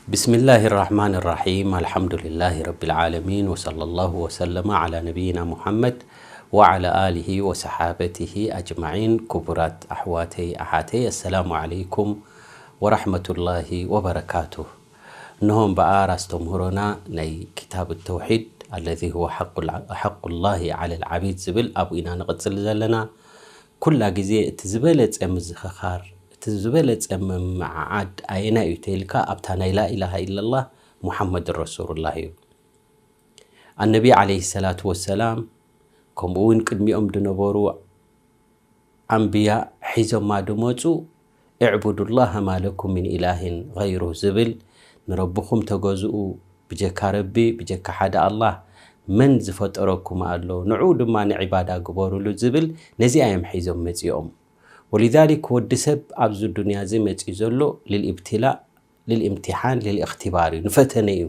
بسم الله الرحمن الرحيم. الحمد لله رب العالمين، وصلى الله وسلم على نبينا محمد وعلى آله وصحابته أجمعين. ክቡራት ኣሕዋተይ ኣሓተይ፣ السلام عليكم ورحمة الله وبركاته። እነሆ እምበኣር ኣስተምህሮና ናይ كتاب التوحيد الذي هو حق الع-، حق الله على العبيد ዝብል ኣብኡ ኢና ንቕጽል ዘለና። ኩላ ግዜ እቲ ዝበለጸ ምዝኽኻር፣ እቲ ዝበለጸ ምምዓዓድ ኣየናይ እዩ ተይልካ፣ ኣብታ ናይ ላኢላሃ ኢለላህ ሙሓመድ ረሱሉላህ እዩ። ኣነቢ ዓለይሂ ሰላቱ ወሰላም፣ ከምኡ እውን ቅድሚኦም ዝነበሩ ኣንብያ ሒዞማ ዝመጹ፣ "እዕቡዱላህ ማ ለኩም ሚን ኢላሂን ገይሩ" ዝብል፣ "ንረብኹም ተገዝኡ፣ ብጀካ ረቢ፣ ብጀካ ሓደ ኣላህ፣ መን ዝፈጠረኩም ኣሎ? ንዕኡ ድማ ንዒባዳ ግበሩሉ" ዝብል፣ ነዚኣ እዮም ሒዞም መጺኦም። ወሊዛሊክ፣ ወዲ ሰብ ኣብዚ ዱንያ እዚ መጺኡ ዘሎ ልልኢብትላእ፣ ልልእምትሓን፣ ልልእኽትባር እዩ፣ ንፈተነ እዩ።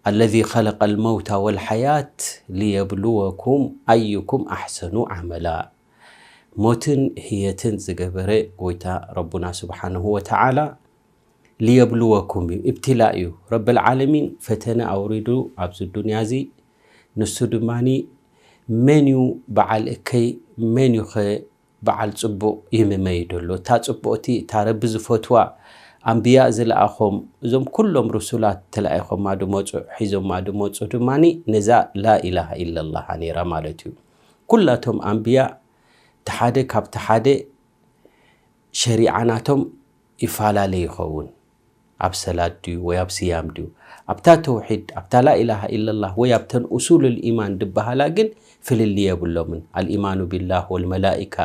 "ኣለዚ ኸለቀል መውታ ወልሓያት ሊየብልወኩም ኣዩኩም ኣሕሰኑ ዓመላ።" ሞትን ህየትን ዝገበረ ጎይታ ረቡና ስብሓንሁ ወተዓላ ሊየብልወኩም እዩ፣ ኢብትላእ እዩ። ረብል ዓለሚን ፈተነ ኣውሪዱ ኣብዚ ዱንያ እዚ። ንሱ ድማኒ መን እዩ በዓል እከይ፣ መን እዩ ኸ በዓል ጽቡቕ ይምመይ ደሎ? እታ ጽቡቕቲ፣ እታ ረቢ ዝፈትዋ፣ ኣንብያ ዝለኣኾም፣ እዞም ኩሎም ርሱላት ተላኢኾማ ድመጹ፣ ሒዞማ ድመጹ ድማኒ ነዛ ላኢላሃ ኢለላሃ ነይራ ማለት እዩ። ኩላቶም ኣንብያ እቲ ሓደ ካብቲ ሓደ ሸሪዓ ናቶም ይፈላለ ይኸውን። ኣብ ሰላት ድዩ ወይ ኣብ ስያም ድዩ? ኣብታ ተውሒድ፣ ኣብታ ላኢላሃ ኢለላህ ወይ ኣብተን ኡሱሉል ኢማን ድበሃላ ግን ፍልልይ የብሎምን። ኣልኢማኑ ቢላህ ወልመላኢካ፣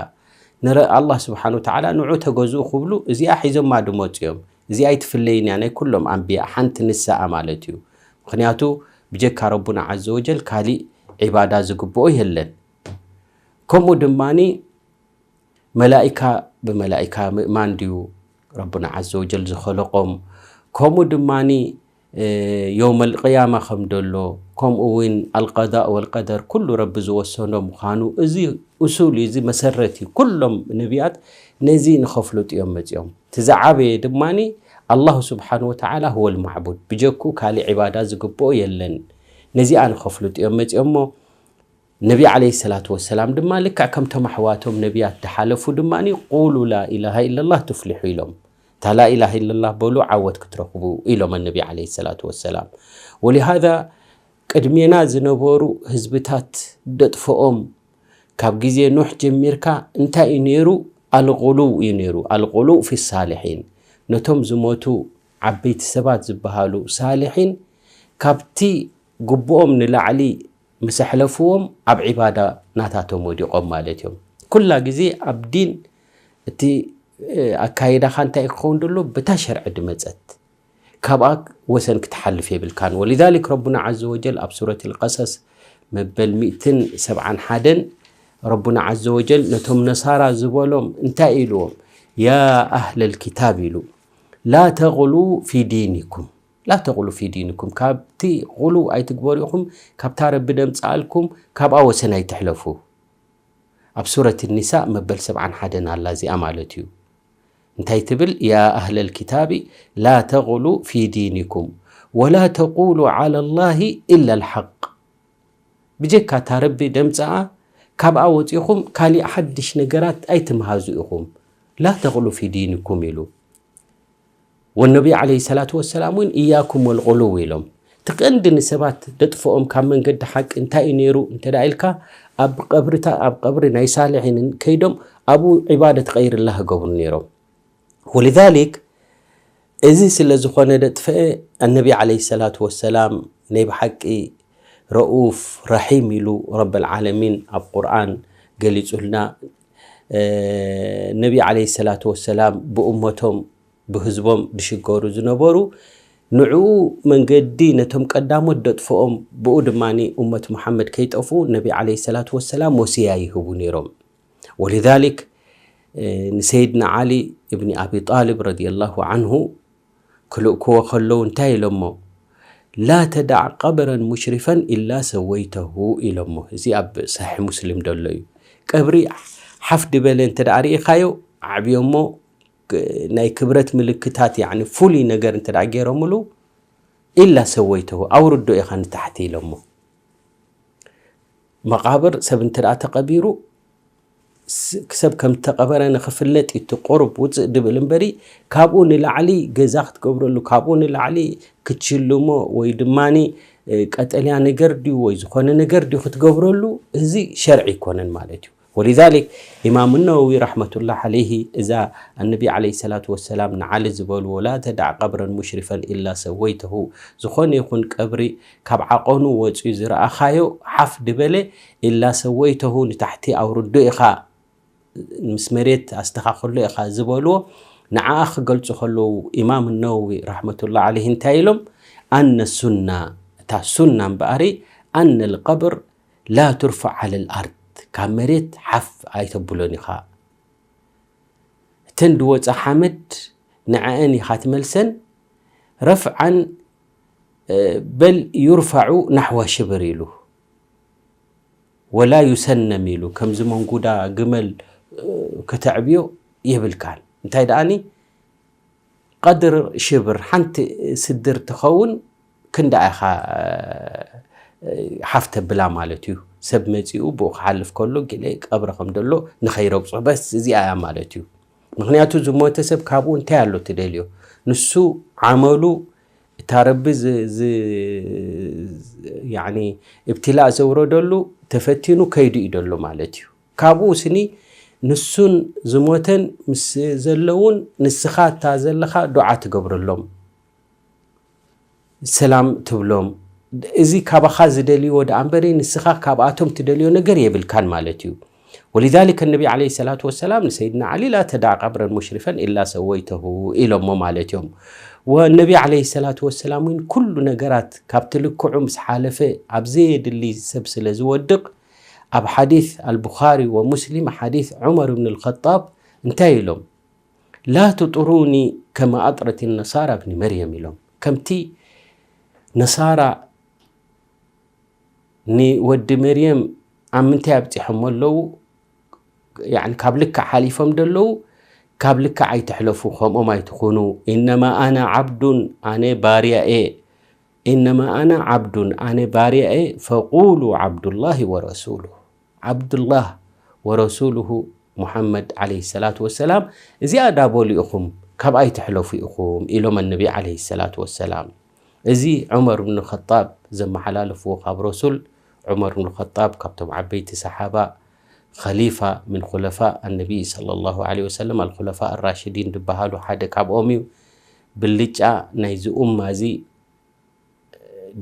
ንረ-፣ ኣላህ ስብሓን ወተዓላ ንዑ ተገዝኡ ክብሉ እዚኣ ሒዞማ ድመጹ እዮም። እዚኣ ኣይትፍለይን እያ፣ ናይ ኩሎም ኣንብያ ሓንቲ ንሳኣ ማለት እዩ። ምኽንያቱ ብጀካ ረቡና ዓዘ ወጀል ካሊእ ዒባዳ ዝግብኦ የለን። ከምኡ ድማኒ መላኢካ ብመላኢካ ምእማን ድዩ ረቡና ዓዘ ወጀል ዝኸለቖም? ከምኡ ድማኒ፣ እ፣ የውመል ቅያማ ከም ደሎ፣ ከምኡ እውን ኣልቀዳእ ወልቀደር ኩሉ ረቢ ዝወሰኖ ምዃኑ፣ እዚ ኡሱል እዩ፣ እዚ መሰረት እዩ። ኩሎም ነቢያት ነዚ ንኸፍልጡ እዮም መጺኦም። እቲ ዝዓበየ ድማኒ ኣላሁ ስብሓን ወተዓላ ሁወል ማዕቡድ፣ ብጀክኡ ካሊእ ዒባዳ ዝግብኦ የለን። ነዚኣ ንኸፍልጡ እዮም መጺኦም እሞ፣ ነቢ ዓለይሂ ሰላቱ ወሰላም ድማ ልክዕ ከምቶም ኣሕዋቶም ነቢያት ድሓለፉ ድማ፣ "ቁሉ ላኢላሃ ኢለላህ ቱፍሊሑ" ኢሎም። "እታ ላኢላሃ ኢለላህ በሉ፣ ዓወት ክትረኽቡ" ኢሎም ነቢ ዓለይሂ ሰላቱ ወሰላም። ወሊሃዛ ቅድሜና ዝነበሩ ህዝብታት ደጥፍኦም ካብ ግዜ ኑሕ ጀሚርካ እንታይ እዩ ነይሩ? ኣልጉሉው እዩ ነይሩ። ኣልጉሉው ፊ ሳሊሒን፣ ነቶም ዝሞቱ ዓበይቲ ሰባት ዝበሃሉ ሳሊሒን ካብቲ ግቡኦም ንላዕሊ ምስ ኣሕለፍዎም ኣብ ዒባዳ ናታቶም ወዲቖም ማለት እዮም። ኩላ ግዜ ኣብ ዲን እቲ፣ እ፣ ኣካይዳኻ እንታይ ክኸውን ደሎ? ብታ ሸርዒ ድመጸት ካብኣ ወሰን ክትሓልፍ የብልካን። ወሊዛሊክ ረቡና ዓዘ ወጀል ኣብ ሱረት ልቀሰስ መበል ሚእትን ሰብዓን ሓደን ረቡና ዓዘ ወጀል ነቶም ነሳራ ዝበሎም እንታይ ኢልዎም? "ያ ኣህለል ኪታብ" ኢሉ፣ "ላ ተግሉ ፊ ዲኒኩም፣ ላ ተግሉ ፊ ዲኒኩም፣ ካብቲ ጉሉው ኣይትግበሩ ኢኹም፣ ካብታ ረቢ ደምጽኣልኩም ካብኣ ወሰን ኣይትሕለፉ።" ኣብ ሱረት ኒሳእ መበል ሰብዓን ሓደን ኣላ እዚኣ ማለት እዩ። እንታይ ትብል? "ያ ኣህለል ኪታቢ ላ ተግሉ ፊ ዲኒኩም ወላ ተቁሉ ዓላ ላሂ ኢላ ልሓቅ።" ብጀካ እታ ረቢ ደምጽኣ ካብኣ ወጺኹም ካሊእ ሓድሽ ነገራት ኣይትምሃዙ ኢኹም። "ላ ተግሉ ፊ ዲኒኩም" ኢሉ። ወነቢ ዓለይሂ ሰላቱ ወሰላም እውን "እያኩም ወልጉሉው" ኢሎም። እቲ ቀንዲ ንሰባት ደጥፍኦም ካብ መንገዲ ሓቂ እንታይ እዩ ነይሩ እንተ ደኣ ኢልካ፣ ኣብ ቀብርታ-፣ ኣብ ቀብሪ ናይ ሳልሒን ከይዶም ኣብኡ ዒባደት ገይርላህ ይገብሩ ነይሮም። ወሊዛሊክ፣ እዚ ስለ ዝኾነ ደጥፍአ፣ ኣነቢ ዓለይሂ ሰላቱ ወሰላም ናይ ብሓቂ ረኡፍ ረሒም ኢሉ ረብል ዓለሚን ኣብ ቁርኣን ገሊጹልና። እ፣ ነቢ ዓለይሂ ሰላቱ ወሰላም ብእመቶም፣ ብህዝቦም ዝሽገሩ ዝነበሩ፣ ንዕኡ መንገዲ ነቶም ቀዳሞት ደጥፍኦም፣ ብኡ ድማ እመት ሙሓመድ ከይጠፍኡ ነቢ ዓለይሂ ሰላቱ ወሰላም ወስያ ይህቡ ነይሮም። ወሊዛሊክ፣ እ፣ ንሰይድና ዓሊ እብኒ ኣቢ ጣልብ ረዲየላሁ ዓንሁ ክልእክዎ ከለዉ እንታይ ኢሎሞ? "ላ ተዳዕ ቀብረን ሙሽሪፈን ኢላ ሰወይተሁ" ኢሎሞ። እዚ ኣብ ሰሒሕ ሙስሊም ዘሎ እዩ። ቀብሪ ሓፍ ድበለ እንተ ደኣ ርኢኻዮ፣ ዓዕብዮሞ፣ ናይ ክብረት ምልክታት፣ ያዕኒ ፍሉይ ነገር እንተ ደኣ ገይሮምሉ፣ ኢላ ሰወይተሁ፣ ኣውርዶ ኢኻ ንታሕቲ ኢሎሞ። መቓብር ሰብ እንተ ደኣ ተቐቢሩ፣ ስ-፣ ሰብ ከም እተቐበረ ንኽፍለጥ እዩ እቲ ቁሩብ ውፅእ ድብል እምበሪ፣ ካብኡ ንላዕሊ ገዛ ክትገብረሉ፣ ካብኡ ንላዕሊ ክትሽልሞ ወይ ድማኒ፣ እ፣ ቀጠልያ ነገር ድዩ ወይ ዝኾነ ነገር ድዩ ክትገብረሉ፣ እዚ ሸርዒ ኣይኮነን ማለት እዩ። ወሊዛሊክ ኢማም ነወዊ ረሕመቱላህ ዓለይሂ እዛ ኣነቢ ዓለይሂ ሰላቱ ወሰላም ንዓሊ ዝበልዎ፣ ላ ተዳዕ ቀብረን ሙሽሪፈን ኢላ ሰወይተሁ፣ ዝኾነ ይኹን ቀብሪ ካብ ዓቐኑ ወፂኡ ዝረኣኻዮ ሓፍ ድበለ ኢላ ሰወይተሁ፣ ንታሕቲ ኣውርዶ ኢኻ፣ ምስ መሬት ኣስተኻኽሎ ኢኻ ዝበልዎ፣ ንዓኣ ክገልፁ ከለዉ ኢማም ነወዊ ረሕመቱላህ ዓለይሂ እንታይ ኢሎም? ኣነ ሱና፣ እታ ሱና እምበኣሪ፣ ኣነ ልቀብር ላ ቱርፋዕ ዓለ ልኣርድ፣ ካብ መሬት ሓፍ ኣይተብሎን ኢኻ። እተን ድወፃ ሓመድ ንዐአን ኢኻ ትመልሰን። ረፍዓን፣ እ፣ በል ዩርፋዑ ናሕዋ ሽብር ኢሉ፣ ወላ ዩሰነም ኢሉ፣ ከምዚ መንጉዳ ግመል፣ እ፣ ከተዕብዮ የብልካን። እንታይ ደኣኒ፣ ቀድር ሽብር ሓንቲ ስድር ትኸውን ክንዳ ኢኻ፣ እ፣ ሓፍ ተብላ ማለት እዩ። ሰብ መፂኡ ብኡ ክሓልፍ ከሎ ገለ ቀብሪ ከም ደሎ ንኸይረግጾ፣ በስ እዚኣ እያ ማለት እዩ። ምኽንያቱ ዝሞተ ሰብ ካብኡ እንታይ ኣሎ ትደልዮ? ንሱ ዓመሉ፣ እታ ረቢ ዝ-፣ ዝ-፣ ያዕኒ እብትላእ ዘውረደሉ ተፈቲኑ ከይዱ እዩ ደሎ ማለት እዩ። ካብኡ ስኒ ንሱን ዝሞተን ምስ ዘለውን ንስኻ እታ ዘለኻ ዱዓ ትገብረሎም፣ ሰላም ትብሎም። እዚ ካባኻ ዝደልይዎ ደኣ እምበሪ ንስኻ ካብኣቶም ትደልዮ ነገር የብልካን ማለት እዩ። ወሊዛሊከ ነቢ ዓለይሂ ሰላቱ ወሰላም ንሰይድና ዓሊ ላ ተዳዕ ቀብረን ሙሽሪፈን ኢላ ሰወይተሁ ኢሎሞ ማለት እዮም። ወነቢ ዓለይሂ ሰላቱ ወሰላም እውን ኩሉ ነገራት ካብቲ ልክዑ ምስ ሓለፈ ኣብ ዘየድሊ ሰብ ስለ ዝወድቕ፣ ኣብ ሓዲስ ኣልቡኻሪ ወሙስሊም ሓዲስ ዑመር ብን ልኸጣብ እንታይ ኢሎም? ላ ትጥሩኒ ከማ ኣጥረት ነሳራ ብኒ መርየም ኢሎም። ከምቲ ነሳራ ንወዲ መርየም ኣብ ምንታይ ኣብፂሖሞ ኣለዉ? ያዕኒ ካብ ልክዕ ሓሊፎም ደለዉ፣ ካብ ልክዕ ኣይትሕለፉ፣ ከምኦም ኣይትኹኑ። ኢነማ ኣና ዓብዱን፣ ኣነ ባርያ እየ። ኢነማ ኣና ዓብዱን፣ ኣነ ባርያ እየ። ፈቁሉ ዓብዱላሂ ወረሱሉ። ዓብዱላህ ወረሱሉሁ ሙሓመድ ዓለይሂ ሰላቱ ወሰላም እዚኣ ዳበሉ ኢኹም፣ ካብ ኣይትሕለፉ ኢኹም ኢሎም ኣነቢ ዓለይሂ ሰላቱ ወሰላም። እዚ ዑመር ብን ኸጣብ ዘመሓላለፍዎ ካብ ረሱል፣ ዑመር ብን ኸጣብ ካብቶም ዓበይቲ ሰሓባ፣ ኸሊፋ ምን ኹለፋ ኣነቢ ሰለላሁ ዓለይሂ ወሰለም፣ ኣልኹለፋ ኣራሽዲን ዝበሃሉ ሓደ ካብኦም እዩ። ብልጫ ናይዚ ኡማ እዚ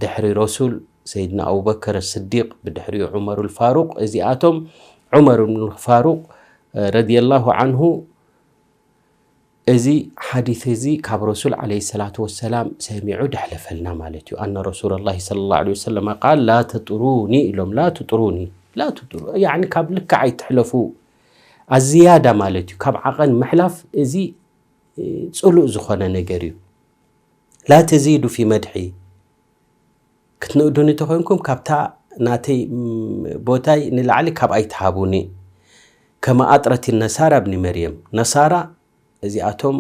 ድሕሪ ረሱል ሰይድና ኣቡበከር ስዲቅ፣ ብድሕሪኡ ዑመሩል ፋሩቅ፣ እዚኣቶም ዑመር ብን ፋሩቅ ረዲየላሁ ዓንሁ እዚ ሓዲስ እዚ ካብ ረሱል ዓለይሂ ሰላቱ ወሰላም ሰሚዑ ደሕለፈልና ማለት እዩ። ኣነ ረሱለላሂ ሰለላሁ ዓለይሂ ወሰለም ቃል ላ ተጥሩኒ ኢሎም፣ ላ ትጥሩኒ፣ ላ ትጥሩ፣ ያዕኒ ካብ ልክዕ ኣይትሕለፉ። ኣዝያዳ ማለት እዩ። ካብ ዓቐን ምሕላፍ እዚ፣ እ፣ ጽሉእ ዝኾነ ነገር እዩ። ላ ተዚዱ ፊ መድሒ፣ ክትንእዱኒ ተኾይንኩም ካብታ ናተይ፣ ም፣ ቦታይ ንላዕሊ ካብ ኣይትሃቡኒ። ከማ ኣጥረት ነሳራ ብኒ መርየም። ነሳራ እዚኣቶም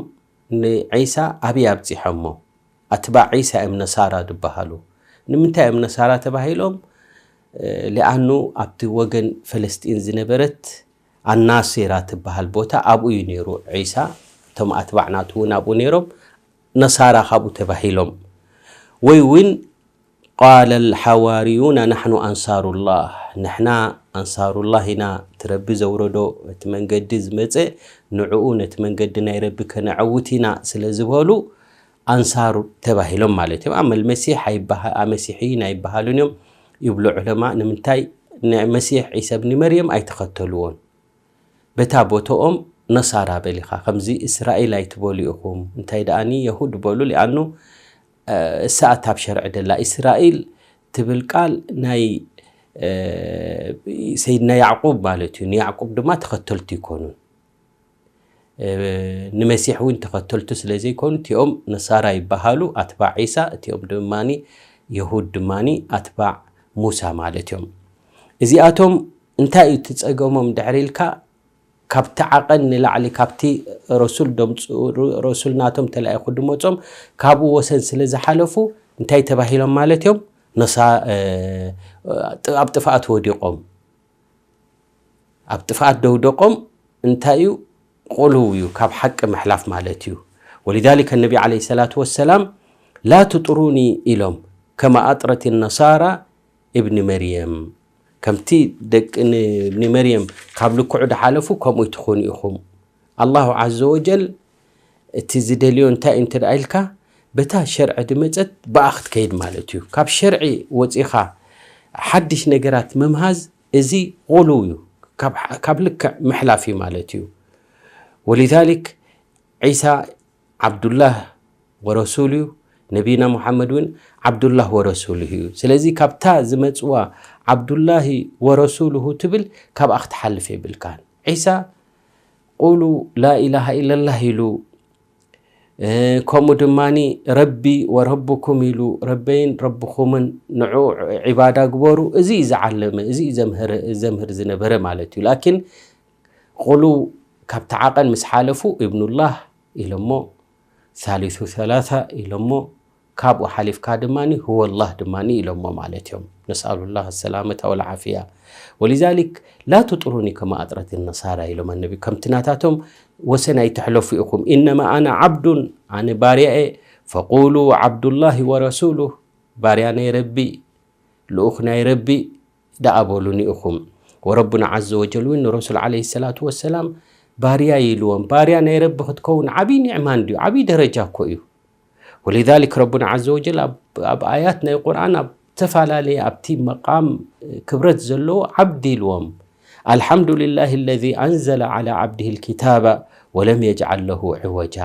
ንዒሳ ኣበይ ኣብፂሖሞ? ኣትባዕ ዒሳ እዮም ነሳራ ዝበሃሉ። ንምንታይ እዮም ነሳራ ተባሂሎም? እ፣ ሊኣኑ ኣብቲ ወገን ፈለስጢን ዝነበረት ኣናሲራ ትበሃል ቦታ ኣብኡ እዩ ነይሩ ዒሳ። እቶም ኣትባዕ ናቱ እውን ኣብኡ ነይሮም። ነሳራ ካብኡ ተባሂሎም። ወይ እውን ቃለ ልሓዋርዩና ናሕኑ ኣንሳሩላህ፣ ንሕና ኣንሳሩላህ ኢና፣ እቲ ረቢ ዘውረዶ፣ እቲ መንገዲ ዝመፀ፣ ንዕኡ ነቲ መንገዲ ናይ ረቢ ከነዐውት ኢና ስለ ዝበሉ ኣንሳር ተባሂሎም ማለት እዮም። ኣመል መሲሕ ኣይበሃ-፣ ኣመሲሕይን ኣይበሃሉን እዮም ይብሉ ዑለማ። ንምንታይ ንመሲሕ ዒሳ ብኒ መርየም ኣይተኸተልዎን? በታ ቦትኦም ነሳራ በሊኻ፣ ከምዚ እስራኤል ኣይትበሉ ኢኹም፣ እንታይ ደኣኒ የሁድ በሉ። ሊኣኑ፣ እ፣ እሳኣት ኣብ ሸርዒ ደላ እስራኤል ትብል ቃል ናይ፣ እ፣ ሰይድና ያዕቁብ ማለት እዩ። ንያዕቁብ ድማ ተኸተልቱ ይኮኑን። እ፣ ንመሲሕ እውን ተኸተልቱ ስለ ዘይኮኑ፣ እቲኦም ነሳራ ይበሃሉ፣ ኣትባዕ ዒሳ፣ እቲኦም ድማኒ የሁድ ድማኒ ኣትባዕ ሙሳ ማለት እዮም። እዚኣቶም እንታይ እዩ እቲ ጸገሞም ድሕሪ ኢልካ፣ ካብቲ ዓቐን ንላዕሊ፣ ካብቲ ረሱል ደምጽ-፣ ረሱል ናቶም ተላኢኹ ድመጾም፣ ካብኡ ወሰን ስለ ዝሓለፉ እንታይ ተባሂሎም ማለት እዮም? ነሳ-፣ እ፣ ኣብ ጥፍኣት ወዲቖም። ኣብ ጥፍኣት ደውደቖም እንታይ እዩ? ቁሉው እዩ፣ ካብ ሓቂ ምሕላፍ ማለት እዩ። ወሊዛሊከ ነቢ ዓለይሂ ሰላቱ ወሰላም፣ "ላ ትጥሩኒ" ኢሎም፣ "ከማ ኣጥረት ነሳራ እብኒ መርየም"፣ ከምቲ ደቂ ን-፣ እብኒ መርየም ካብ ልክዑ ድሓለፉ፣ ከምኡ ይትኾኑ ኢኹም። ኣላሁ ዓዘ ወጀል እቲ ዝደልዮ እንታይ እዩ እንተ ደኣ ኢልካ፣ በታ ሸርዒ ድመጸት ብኣ ክትከይድ ማለት እዩ። ካብ ሸርዒ ወጺኻ ሓድሽ ነገራት ምምሃዝ፣ እዚ ቁሉው እዩ፣ ካብ፣ ካብ ልክዕ ምሕላፍ እዩ ማለት እዩ። ወሊዛሊክ ዒሳ ዓብዱላህ ወረሱሉ እዩ፣ ነቢና ሙሓመድ እውን ዓብዱላህ ወረሱሉ እዩ። ስለዚ ካብታ ዝመጽዋ ዓብዱላሂ ወረሱሉሁ ትብል ካብኣ ክትሓልፍ የብልካን። ዒሳ ቁሉ ላኢላሃ ኢለላህ ኢሉ፣ እ፣ ከምኡ ድማኒ ረቢ ወረብኩም ኢሉ፣ ረበይን ረብኹምን ንዑ ዒባዳ ግበሩ። እዚ እዩ ዝዓለመ፣ እዚ እዩ ዘምህር፣ ዘምህር ዝነበረ ማለት እዩ። ላኪን ቁሉ ካብቲ ዓቐን ምስ ሓለፉ፣ ኢብኑላህ ኢሎሞ፣ ሳሊሱ ሰላሳ ኢሎሞ፣ ካብኡ ሓሊፍካ ድማኒ ሁወላህ ድማኒ ኢሎሞ ማለት እዮም። ነስኣሉላህ ሰላመተ ወልዓፍያ። ወሊዛሊክ ላ ትጥሩኒ ከማ ኣጥረት ነሳራ ኢሎም ኣነቢ። ከምቲ ናታቶም ወሰን ኣይትሕለፉ ኢኹም። ኢነማ ኣነ ዓብዱን፣ ኣነ ባርያ እየ። ፈቁሉ ዓብዱላሂ ወረሱሉህ፣ ባርያ ናይ ረቢ፣ ልኡኽ ናይ ረቢ ደኣ በሉኒ ኢኹም። ወረቡና ዓዘ ወጀል እውን ንረሱል ዓለይሂ ሰላቱ ወሰላም ባርያ ኢልዎም። ባርያ ናይ ረቢ ክትከውን ዓብዪ ኒዕማ እንድዩ፣ ዓብዪ ደረጃ እኮ እዩ። ወሊዛሊክ ረቡና ዓዘ ወጀል ኣብ፣ ኣብ ኣያት ናይ ቁርኣን ኣብ ዝተፈላለየ ኣብቲ መቃም ክብረት ዘለዎ ዓብዲ ኢልዎም። ኣልሓምዱሊላሂ ለዚ ኣንዘለ ዓላ ዓብዲሂ ልኪታበ ወለም የጅዓል ለሁ ዕወጃ።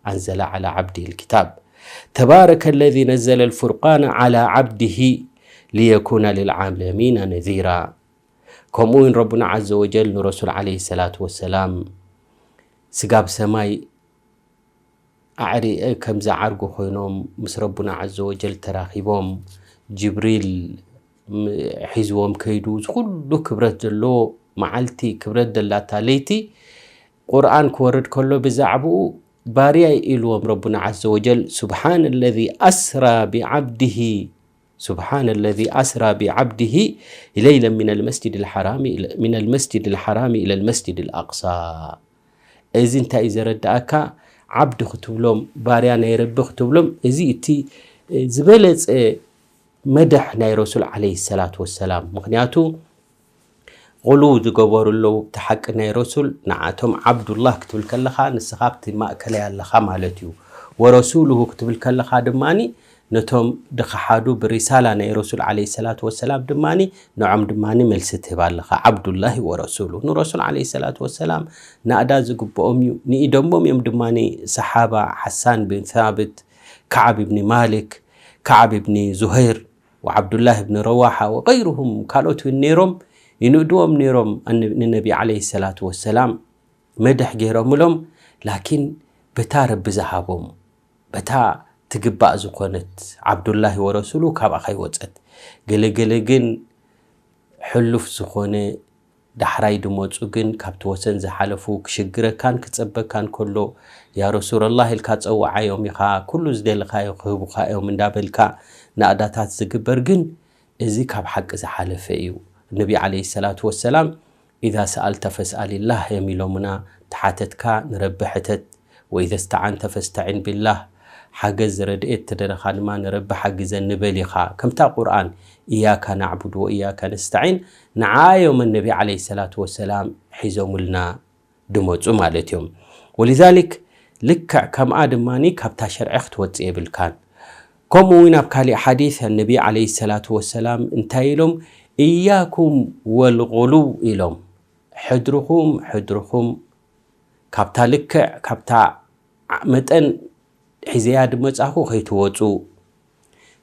ኣንዘለ ዓላ ዓብዲሂ ልኪታብ። ተባረከ ለዚ ነዘለ ልፉርቃነ ዓላ ዓብዲሂ ሊየኩነ ልልዓለሚነ ነዚራ። ከምኡ እውን ረቡና ዓዘ ወጀል ንረሱል ዓለይሂ ሰላቱ ወሰላም ስጋብ ሰማይ ኣዕሪ-፣ ከም ዝዓርጉ ኮይኖም ምስ ረቡና ዓዘ ወጀል ተራኺቦም፣ ጅብሪል ም-፣ ሒዝዎም ከይዱ፣ እዚ ኩሉ ክብረት ዘለዎ መዓልቲ፣ ክብረት ዘላታ ለይቲ፣ ቁርኣን ክወርድ ከሎ ብዛዕብኡ ባርያ ኢልዎም ረቡና ዓዘ ወጀል፣ "ሱብሓነ ለዚ ኣስራ ቢዓብዲሂ፣ ሱብሓነ ለዚ ኣስራ ቢዓብዲሂ ለይለን ሚነል መስጂድል ሓራሚ ኢለ-፣ ሚነል መስጂድል ሓራሚ ኢለል መስጂድል ኣቅሳ።" እዚ እንታይ እዩ ዘረድኣካ? ዓብዲ ክትብሎም፣ ባርያ ናይ ረቢ ክትብሎም፣ እዚ እቲ ዝበለጸ መድሕ ናይ ረሱል ዓለይሂ ሰላቱ ወሰላም። ምኽንያቱ፣ ቁሉው ዝገበሩ ኣለዉ፣ እቲ ሓቂ ናይ ረሱል፣ ንዓቶም ዓብዱላህ ክትብል ከለኻ፣ ንስኻ ኣብቲ ማእከላይ ኣለኻ ማለት እዩ። ወረሱሉሁ ክትብል ከለኻ ድማኒ፣ ነቶም ድኸሓዱ ብሪሳላ ናይ ረሱል ዓለይሂ ሰላቱ ወሰላም ድማኒ፣ ንዖም ድማኒ መልሲ ትህብ ኣለኻ። ዓብዱላሂ ወረሱሉ። ንረሱል ዓለይሂ ሰላቱ ወሰላም ናእዳ ዝግብኦም እዩ። ንኢደሞም እዮም ድማኒ ሰሓባ ሓሳን ብን ሳብት፣ ከዓብ ብኒ ማሊክ፣ ከዓብ ብኒ ዙሀይር፣ ወዓብዱላህ ብኒ ረዋሓ ወገይሩሁም፣ ካልኦት እውን ነይሮም፣ ይንእድዎም ነይሮም። ኣነ-፣ ንነቢ ዓለይሂ ሰላቱ ወሰላም መድሕ ገይሮምሎም፣ ላኪን በታ ረቢ ዝሃቦም፣ በታ ትግባእ ዝኾነት፣ ዓብዱላሂ ወረሱሉ ካብኣ ከይወጸት። ገለገለ ግን ሕሉፍ ዝኾነ ዳሕራይ ድመጹ ግን ካብቲ ወሰን ዝሓለፉ ክሽግረካን ክጸበካን ከሎ፣ "ያ ረሱለላህ" ኢልካ ጸውዓዮም ኢኻ፣ ኩሉ ዝደለኻዮ ክህቡኻ እዮም እንዳበልካ ናእዳታት ዝግበር ግን፣ እዚ ካብ ሓቂ ዝሓለፈ እዩ። ነቢ ዓለይሂ ሰላቱ ወሰላም፣ "ኢዛ ሰኣልተ ፈስኣሊላህ" እዮም ኢሎምና። ተሓተትካ ንረቢ ሕተት፣ "ወኢዘ ስተዓንተ ፈስተዒን ቢላህ" ሓገዝ ረድኤት ተደረኻ ድማ ንረቢ ሓግዘኒ በል ኢኻ። ከምታ ቁርኣን፣ "ኢያካ ናዕቡድ ወኢያካ ነስተዒን" ንዓ እዮም ነቢ ዓለይሂ ሰላቱ ወሰላም ሒዞምልና ድመጹ ማለት እዮም። ወሊዛሊክ ልክዕ ከምኣ ድማኒ ካብታ ሸርዒ ክትወጽእ የብልካን። ከምኡ እውን ኣብ ካሊእ ሓዲስ ነቢ ዓለይሂ ሰላቱ ወሰላም እንታይ ኢሎም? "ኢያኩም ወልጉሉው" ኢሎም። "ሕድርኹም፣ ሕድርኹም፣ ካብታ ልክዕ፣ ካብታ ዓ-፣ መጠን ሒዘያ ድመጻኹ ከይትወጹ።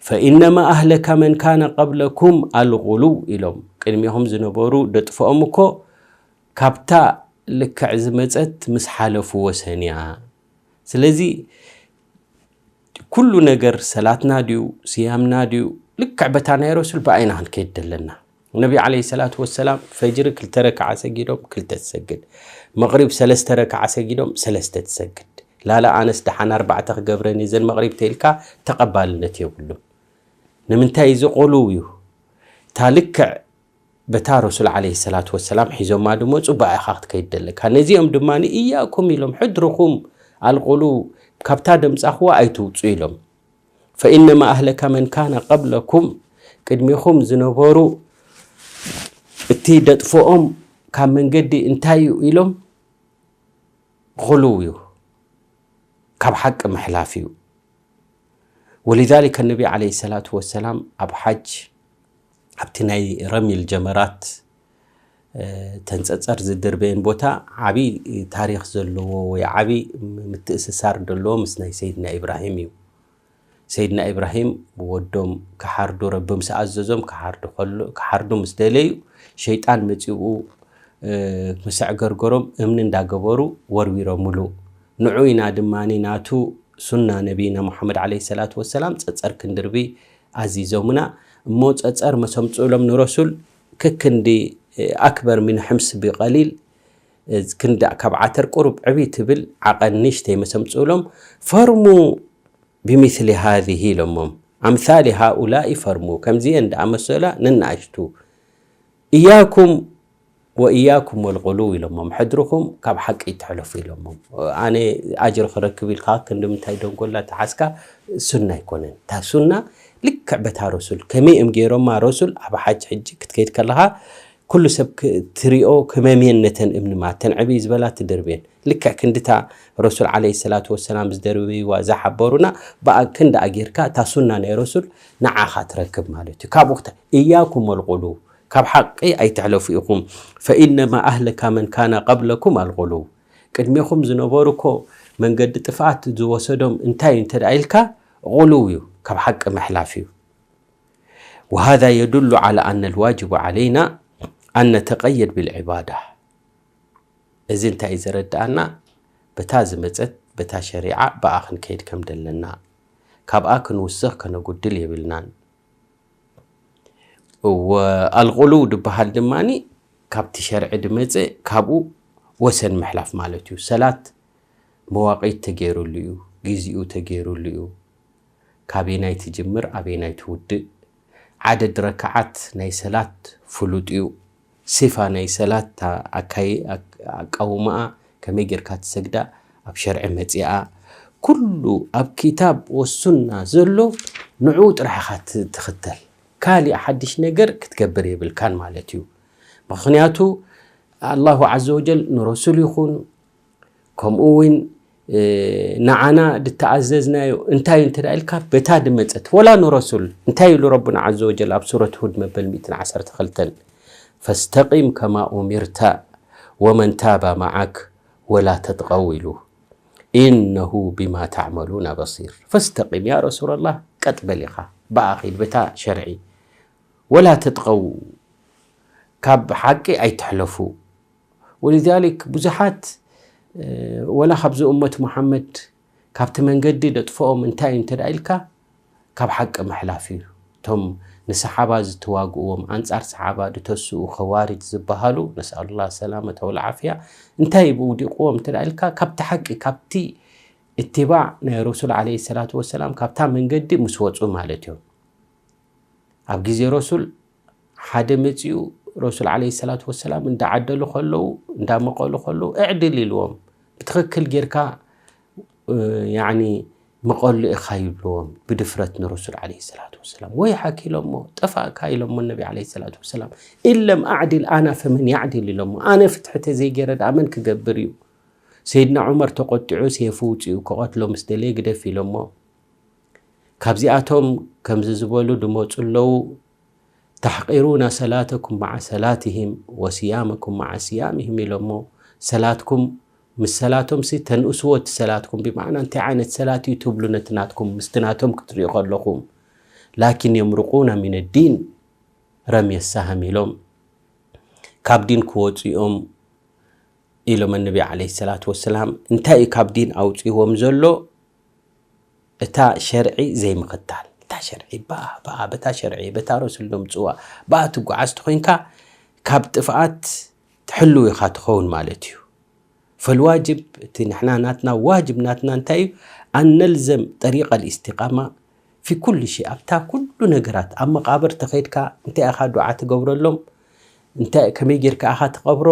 ፈኢነማ ኣህለከ መን ካነ ቀብለኩም ኣልጉሉው" ኢሎም። ቅድሚኹም ዝነበሩ ደጥፍኦም እኮ ካብታ ልክዕ ዝመጸት ምስ ሓለፉ ወሰን እያ። ስለዚ ኩሉ ነገር ሰላትና ድዩ፣ ስያምና ድዩ፣ ልክዕ በታ ናይ ረሱል ብኣይና ክንከይድ ደለና። ነቢ ዓለይሂ ሰላቱ ወሰላም ፈጅሪ ክልተ ረክዓ ሰጊዶም ክልተ ትሰግድ፣ መቕሪብ ሰለስተ ረክዓ ሰጊዶም ሰለስተ ትሰግድ። ላላ ኣነስ ደሓን ኣርባዕተ ክገብረን እየን መቕሪብ ተኢልካ ተቐባልነት የብሉን። ንምንታይ እዚ ቁሉው እዩ። እታ ልክዕ በታ ረሱል ዓለይሂ ሰላቱ ወሰላም ሒዞማ ድመፁ ብኣ ኢኻ ክትከይድ ደለካ። ነዚኦም ድማ ኢያኩም ኢሎም፣ ሕድርኹም ኣልቁሉው፣ ካብታ ደምፃኽዋ ኣይትውፁ ኢሎም። ፈኢነማ ኣህለከ መን ካነ ቀብለኩም፣ ቅድሚኹም ዝነበሩ እቲ ደጥፍኦም ካብ መንገዲ እንታይ እዩ ኢሎም፣ ቁሉው እዩ፣ ካብ ሓቂ ምሕላፍ እዩ። ወሊዛሊከ ነቢ ዓለይሂ ሰላቱ ወሰላም ኣብ ሓጅ ኣብቲ ናይ ረሚል ጀመራት ተንፀፀር ዝድርበየን ቦታ ዓብዪ ታሪኽ ዘለዎ ወይ ዓብዪ ምትእስሳር ዘለዎ ምስ ናይ ሰይድና ኢብራሂም እዩ። ሰይድና ኢብራሂም ወዶም ክሓርዱ ረቢ ምስ ኣዘዞም ክሓርዱ ከሎ ክሓርዱ ምስ ደለዩ ሸይጣን መፂኡ ምስዕገርገሮም እምኒ እንዳገበሩ ወርዊሮምሉ። ንዑ ኢና ድማ ናቱ ሱና ነቢና ሙሓመድ ዓለይሂ ሰላቱ ወሰላም ፀፀር ክንድርቢ ኣዚዞምና። እሞ ፀፀር መሰምፅእሎም ንረሱል ክክንዲ ኣክበር ምን ሕምስ ብቀሊል ክንዲ ካብ ዓተር ቁሩብ ዕብይ ትብል ዓቐን ንእሽተይ መሰምፅእሎም ፈርሙ ብሚስሊ ሃዚህ ኢሎሞም ኣምሳሊ ሃኡላኢ ፈርሙ ከምዚአን ደኣመሰላ ንናእሽቱ እያኩም ወእያኩም ወልቁሉ ኢሎሞም ሕድርኹም ካብ ሓቂ ይትሕለፉ ኢሎሞም። ኣነ ኣጅር ክረክብ ኢልካ ክንዲ ምንታይ ደንጎላ ተሓዝካ ሱና ኣይኮነን። እታ ሱና ልክዕ በታ ረሱል ከመይ እዮም ገይሮማ ረሱል ኣብ ሓጅ ሕጂ ክትከይድ ከለኻ ኩሉ ሰብ ትሪኦ ክመምየን ነተን እምኒ ማለት ተን ዕብይ ዝበላ ትድርብየን ልክዕ ክንድታ ረሱል ዓለይሂ ሰላቱ ወሰላም ዝደርብይዋ ዝሓበሩና ብኣ ክንዲ ኣጌርካ እታ ሱና ናይ ረሱል ንዓኻ ትረክብ ማለት እዩ። ካብኡ ክተ እያኩም ወልቁሉ ካብ ሓቂ ኣይትሕለፉ ኢኹም። ፈኢነማ ኣህለካ መን ካነ ቀብለኩም ኣልቁሉ ቅድሜኹም ዝነበሩ እኮ መንገዲ ጥፍኣት ዝወሰዶም እንታይ እዩ እንተ ኢልካ ቁሉው እዩ ካብ ሓቂ ምሕላፍ እዩ። وهذا يدل على أن الواجب علينا أن نتقيد بالعبادة። እዚ እንታይ እዩ ዘረድኣና? በታ ዝመፀት በታ ሸሪዓ ብኣ ክንከይድ ከም ደለና፣ ካብኣ ክንውስኽ ከነጉድል የብልናን። ወኣልቁሉው ድበሃል ድማ ካብቲ ሸርዒ ድመፅእ ካብኡ ወሰን ምሕላፍ ማለት እዩ። ሰላት መዋቂት ተገይሩሉ እዩ፣ ግዜኡ ተገይሩሉ እዩ። ካበየናይ ትጅምር ኣበየናይ ትውድእ፣ ዓደድ ረክዓት ናይ ሰላት ፍሉጥ እዩ። ሲፋ ናይ ሰላት ኣቃውማኣ ከመይ ጌርካ ትሰግዳ ኣብ ሸርዒ መፂኣ። ኩሉ ኣብ ኪታብ ወሱና ዘሎ ንዕኡ ጥራሕ ኢኻ ትኽተል። ካሊእ ሓድሽ ነገር ክትገብር የብልካን ማለት እዩ። ምኽንያቱ ኣላሁ ዓዘ ወጀል ንረሱል ይኹን ከምኡ እውን ንዓና ድተኣዘዝናዮ እንታይ እዩ እንተ ኢልካ በታ ድመፀት ወላ ንረሱል እንታይ ኢሉ ረቡና ዓዘ ወጀል ኣብ ሱረት ሁድ መበል ሚእትን ዓሰርተ ክልተን ፈስተቂም ከማ ኡሚርተ ወመን ታባ መዓክ ወላ ተጥቀው ኢሉ ኢነሁ ብማ ተዕመሉና በሲር። ፈስተቂም ያ ረሱላላህ ቀጥ በል ኢኻ ብኣ ኺድ በታ ሸርዒ ወላ ተጥቀው ካብ ሓቂ ኣይትሕለፉ። ወሊዛሊክ ብዙሓት ወላ ካብዚ እመት ሙሓመድ ካብቲ መንገዲ ደጥፍኦም እንታይ እዩ እንተ ኢልካ ካብ ሓቂ ምሕላፍ እዩ። እቶም ንሰሓባ ዝተዋግእዎም ኣንጻር ሰሓባ ድተስኡ ኸዋሪጅ ዝበሃሉ ነስኣሉላ ሰላመተ ወልዓፍያ እንታይ ብውዲቕዎም እንተ ኢልካ ካብቲ ሓቂ ካብቲ እትባዕ ናይ ረሱል ዓለይሂ ሰላቱ ወሰላም ካብታ መንገዲ ምስ ወፁ ማለት እዮም። ኣብ ግዜ ረሱል ሓደ መፂኡ ረሱል ዓለይሂ ሰላቱ ወሰላም እንዳዓደሉ ከለዉ እንዳመቐሉ ከለዉ እዕድል ኢልዎም ብትኽክል ጌርካ ያኒ ምቐሉ ኢኻ ይብልዎም ብድፍረት ንረሱል ዓለይሂ ሰላቱ ወሰላም። ወይ ሓኪ ኢሎሞ ጠፋእካ ኢሎሞ ነቢ ዓለይሂ ሰላቱ ወሰላም። ኢለም ኣዕድል ኣና ፈመን ያዕድል ኢሎሞ ኣነ ፍትሒ ተዘይገይረ ደኣ መን ክገብር እዩ? ሰይድና ዑመር ተቆጢዑ ሴፉ ውፅኡ ክቐትሎ ምስ ደለየ ግደፍ ኢሎሞ። ካብዚኣቶም ከምዚ ዝበሉ ድመፁ ኣለዉ። ተሕቂሩና ሰላተኩም መዓ ሰላትህም ወስያመኩም መዓ ስያምህም ኢሎሞ ሰላትኩም ምስ ሰላቶም ሲ ተንእስዎ እቲ ሰላትኩም ብማዕና እንታይ ዓይነት ሰላት እዩ ትብሉ ነቲ ናትኩም ምስቲ ናቶም ክትሪኡ ከለኹም ላኪን የምርቁና ሚን ዲን ረምየ ሳህም ኢሎም ካብ ዲን ክወፁ እዮም ኢሎም ነቢ ዓለይሂ ሰላቱ ወሰላም። እንታይ እዩ ካብ ዲን ኣውፅዎም ዘሎ? እታ ሸርዒ ዘይምኽታል እታ ሸርዒ ብኣ ብኣ በታ ሸርዒ በታ ረሱል ዘምፅዋ ብኣ ትጓዓዝ ተኾይንካ ካብ ጥፍኣት ትሕልው ኢኻ ትኸውን ማለት እዩ። ፈልዋጅብ እቲ ንሕና ናትና ዋጅብ ናትና እንታይ እዩ? ኣነልዘም ጠሪቀ ልእስቲቃማ ፊ ኩሉ ሺ ኣብታ ኩሉ ነገራት ኣብ መቃብር ተኸይድካ እንታይ ኢኻ ዱዓ ትገብረሎም? እንታይ ከመይ ጌርካ ኢኻ ትቐብሮ?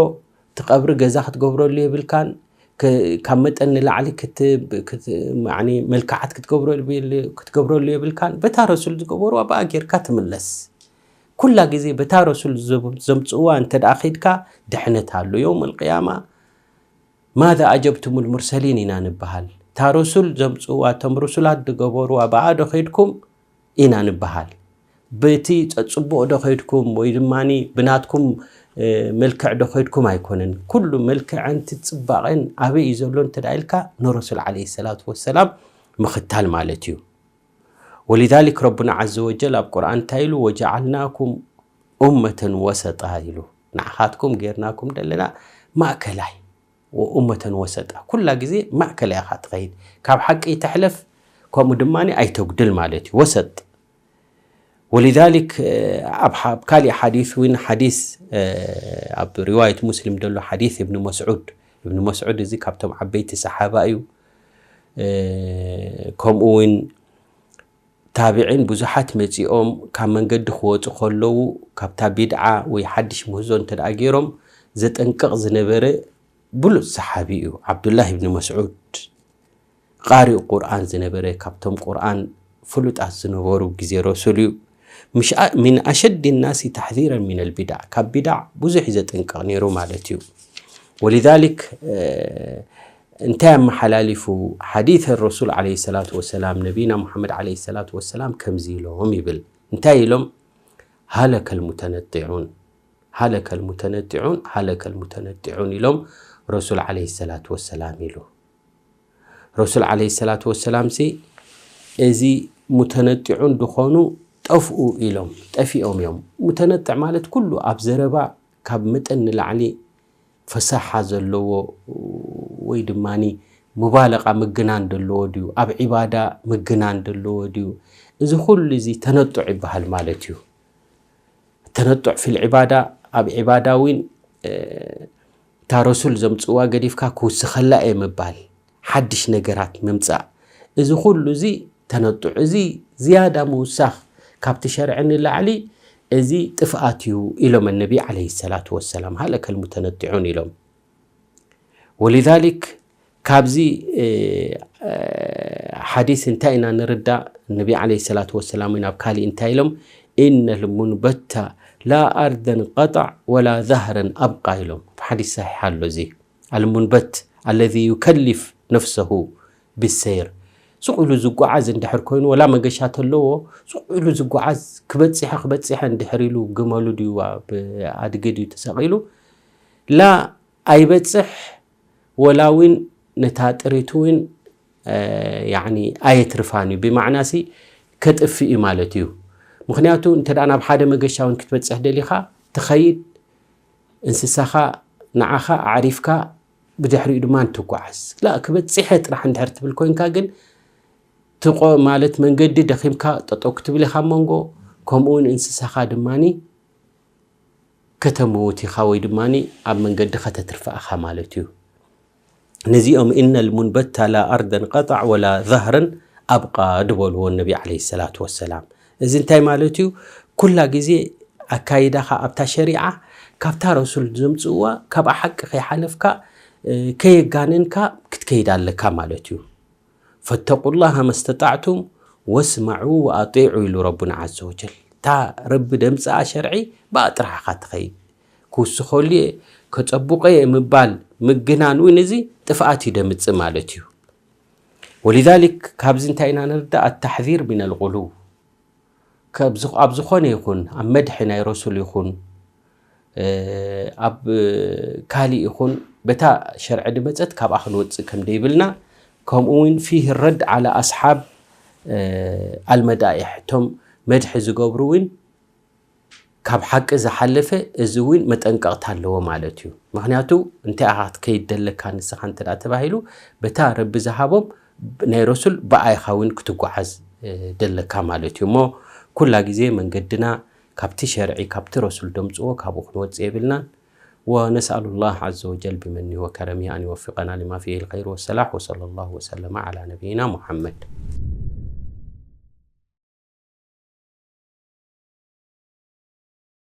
እቲ ቀብሪ ገዛ ክትገብረሉ የብልካን። ከ- ካብ መጠን ንላዕሊ ክት- ክት- ማዕኒ መልክዓት ክትገብረሉ የብል- ክትገብረሉ የብልካን። በታ ረሱል ዝገበሩ ኣብኣ ጌርካ ትምለስ። ኩላ ግዜ በታ ረሱል ዘም- ዘምፅእዋ እንተ ደኣ ኸይድካ ድሕነት ኣሎ። የውም ኣልቅያማ ማذا أجبتم المرسلين ኢና ንበሃል። እታ ረሱል ዘምፅእዋ እቶም ርሱላት ዝገበሩ ኣብኣ ዶ ኸይድኩም ኢና ንበሃል። በቲ ጸጽቡቕ ዶ ኸይድኩም ወይ ድማ ብናትኩም መልክዕ ዶ ኸይድኩም ኣይኮነን። ኩሉ መልክዐን እቲ ጽባቐን ኣበይ እዩ ዘሎ እንተ ኢልካ ንረሱል ዓለይሂ ሰላቱ ወሰላም ምኽታል ማለት እዩ። ወሊዛሊክ ረቡና ዓዘ ወጀል ኣብ ቁርኣን እንታይ ኢሉ? ወጀዓልናኩም ኡመተን ወሰጣ ኢሉ። ንዓኻትኩም ጌርናኩም ዘለና ማእከላይ ወኡመተን ወሰጣ። ኩላ ግዜ ማእከላይ ኢኻ ትኸይድ። ካብ ሓቂ ተሕለፍ ከምኡ ድማ ኣይተጉድል ማለት እዩ። ወሰጥ ወሊዛሊክ ኣብ ካሊእ ሓዲስ እውን ሓዲስ ኣብ ሪዋየት ሙስሊም ዘሎ ሓዲስ እብኒ መስዑድ እብኒ መስዑድ እዚ ካብቶም ዓበይቲ ሰሓባ እዩ። ከምኡ እውን ታቢዒን ብዙሓት መፂኦም ካብ መንገዲ ክወፁ ከለዉ ካብታ ቢድዓ ወይ ሓድሽ ምህዞ እንተ ደኣ ገይሮም ዘጠንቅቕ ዝነበረ ብሉፅ ሰሓቢ እዩ ዓብዱላህ እብኒ መስዑድ። ቃሪእ ቁርኣን ዝነበረ ካብቶም ቁርኣን ፍሉጣት ዝነበሩ ግዜ ረሱል እዩ። ምሽ ምን ኣሸድ ናሲ ታሕዚረን ሚነል ቢድዓ ካብ ቢድዓ ብዙሕ እዩ ዘጠንቅቕ ነይሩ ማለት እዩ። ወሊዛሊክ እንታይ ኣመሓላሊፉ ሓዲተ ረሱል ዓለይሂ ሰላቱ ወሰላም ነቢና ሙሓመድ ዓለይሂ ሰላቱ ወሰላም ከምዚ ኢሎም ይብል። እንታይ ኢሎም? ሃለከል ሙተነጢዑን ሃለከል ሙተነጢዑን ሃለከል ሙተነጢዑን ኢሎም ረሱል ዓለይሂ ሰላቱ ወሰላም ኢሉ። ረሱል ዓለይሂ ሰላቱ ወሰላም ሲ እዚ ሙተነጢዑን ድኾኑ ጠፍኡ ኢሎም ጠፊኦም እዮም። ሙተነጥዕ ማለት ኩሉ ኣብ ዘረባ ካብ መጠን ንላዕሊ ፈሳሓ ዘለዎ ወይ ድማ ሙባለቃ ምግናን ዘለዎ ድዩ? ኣብ ዒባዳ ምግናን ዘለዎ ድዩ? እዚ ኩሉ እዚ ተነጡዕ ይበሃል ማለት እዩ። ተነጡዕ ፊል ዒባዳ ኣብ ዒባዳ እውን እታ ረሱል ዘምፅዋ ገዲፍካ ክውስኸላ እየ ምባል፣ ሓድሽ ነገራት ምምፃእ፣ እዚ ኩሉ እዚ ተነጡዕ፣ እዚ ዝያዳ ምውሳኽ ካብቲ ሸርዒ ንላዕሊ እዚ ጥፍኣት እዩ ኢሎም ነቢ ዓለይሂ ሰላቱ ወሰላም። ሃለከል ሙተነጢዑን ኢሎም። ወሊዛሊክ ካብዚ ሓዲስ እንታይ ኢና ንርዳእ? ነቢ ዓለይሂ ሰላቱ ወሰላም እውን ኣብ ካሊእ እንታይ ኢሎም? ኢነ ልሙንበታ ላ ኣርደን ቀጣዕ ወላ ዛህረን ኣብቃ ኢሎም። ኣብ ሓዲስ ሰሒሕ ኣሎ እዚ ኣልሙንበት ኣለዚ ዩከሊፍ ነፍሰሁ ብሰይር ሱቕ ኢሉ ዝጓዓዝ እንድሕር ኮይኑ ወላ መገሻ ተለዎ ሱቕ ኢሉ ዝጓዓዝ ክበፅሐ ክበፅሐ እንድሕር ኢሉ ግመሉ ድዩ ኣብ ኣድጊ ድዩ ተሰቒሉ ላ ኣይበፅሕ ወላ እውን ነታ ጥሪት እውን ያኒ ኣየትርፋን እዩ ብማዕናሲ ከጥፍእ እዩ ማለት እዩ። ምክንያቱ እንተ ናብ ሓደ መገሻ እውን ክትበፅሕ ደሊኻ ትኸይድ እንስሳኻ ንዓኻ ኣዕሪፍካ ብድሕሪኡ ድማ እንትጓዓዝ ላ ክበፅሐ ጥራሕ እንድሕር ትብል ኮይንካ ግን ትቆ ማለት መንገዲ ደኺምካ ጠጠው ክትብል ኢኻ መንጎ ከምኡ እውን እንስሳኻ ድማኒ ከተምውት ኢኻ ወይ ድማ ኣብ መንገዲ ከተትርፋ ኢኻ ማለት እዩ። ነዚኦም ኢነ ልሙንበታ ላ ኣርደን ቀጣዕ ወላ ዛህረን ኣብቃ ድበልዎ ነቢ ዓለይሂ ሰላቱ ወሰላም። እዚ እንታይ ማለት እዩ? ኩላ ግዜ ኣካይዳኻ ኣብታ ሸሪዓ ካብታ ረሱል ዘምፅእዋ ካብኣ ሓቂ ከይሓለፍካ ከየጋነንካ ክትከይድ ኣለካ ማለት እዩ። ፈተቁላሃ መስተጣዕቱም ወስማዑ ወኣጢዑ ኢሉ ረቡና ዓዘ ወጀል። እታ ረቢ ደምፅኣ ሸርዒ ብኣ ጥራሕ ኢኻ ትኸይድ። ክውስኸሉ እየ ከፀቡቐ እየ ምባል ምግናን እውን እዚ ጥፍኣት እዩ ደምፅእ ማለት እዩ። ወሊዛሊክ ካብዚ እንታይ ኢና ንርዳእ ኣታሕዚር ሚነል ጉሉው ኣብ ዝኾነ ይኹን ኣብ መድሒ ናይ ረሱል ይኹን ኣብ ካሊእ ይኹን በታ ሸርዒ ድመፀት ካብኣ ክንወፅእ ከም ደይብልና ከምኡ እውን ፊህ ረድ ዓላ ኣስሓብ ኣልመዳኢሕ እቶም መድሒ ዝገብሩ እውን ካብ ሓቂ ዝሓለፈ እዚ እውን መጠንቀቕታ ኣለዎ ማለት እዩ። ምክንያቱ እንታይ ኢኻ ክትከይድ ደለካ ንስኻ እንተ ተባሂሉ በታ ረቢ ዝሃቦም ናይ ረሱል ብኣይኻ እውን ክትጓዓዝ ደለካ ማለት እዩ። እሞ ኩላ ግዜ መንገድና ካብቲ ሸርዒ ካብቲ ረሱል ደምፅዎ ካብኡ ክንወፅእ የብልናን። ونسأل الله عز وجل بمنه وكرمه أن يوفقنا لما فيه الخير والصلاح، وصلى الله وسلم على نبينا محمد.